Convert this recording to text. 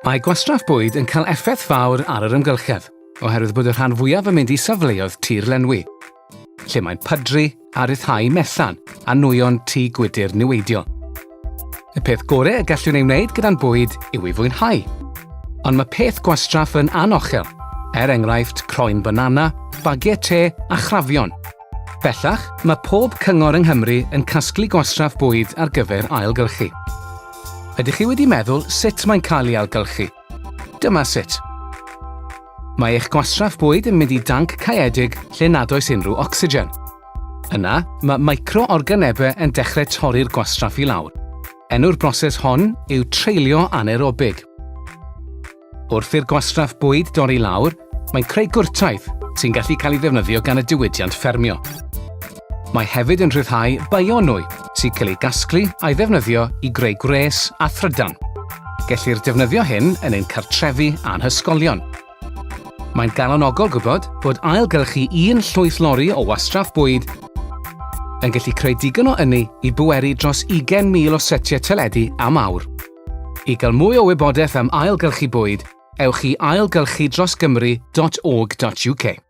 Mae gwastraff bwyd yn cael effaith fawr ar yr amgylchedd, oherwydd bod y rhan fwyaf yn mynd i safleoedd tir-lenwi, lle mae'n pydru a rhyddhau methan a nwyon tŷ gwydr niweidiol. Y peth gorau y gallwn ei wneud gyda'n bwyd yw ei fwynhau. Ond mae peth gwastraff yn anochel, er enghraifft croen banana, bagiau te a chrafion. Bellach, mae pob cyngor yng Nghymru yn casglu gwastraff bwyd ar gyfer ailgylchu. Ydych chi wedi meddwl sut mae'n cael ei ailgylchu? Dyma sut. Mae eich gwastraff bwyd yn mynd i danc caeedig lle nad oes unrhyw ocsigen. Yna, mae micro-organebau yn dechrau torri'r gwastraff i lawr. Enw'r broses hon yw treulio anaerobig. Wrth i'r gwastraff bwyd dorri lawr, mae'n creu gwrtaith sy'n gallu cael ei ddefnyddio gan y diwydiant ffermio. Mae hefyd yn rhyddhau bionwy sy'n cael ei gasglu a'i ddefnyddio i greu gwres a thrydan. Gellir defnyddio hyn yn ein cartrefi a'n hysgolion. Mae'n galonogol gwybod bod ailgylchu un llwyth lori o wastraff bwyd yn gallu creu digon o ynni i bweru dros 20,000 o setiau teledu am awr. I gael mwy o wybodaeth am ailgylchu bwyd, ewch i ailgylchudrosgymru.org.uk.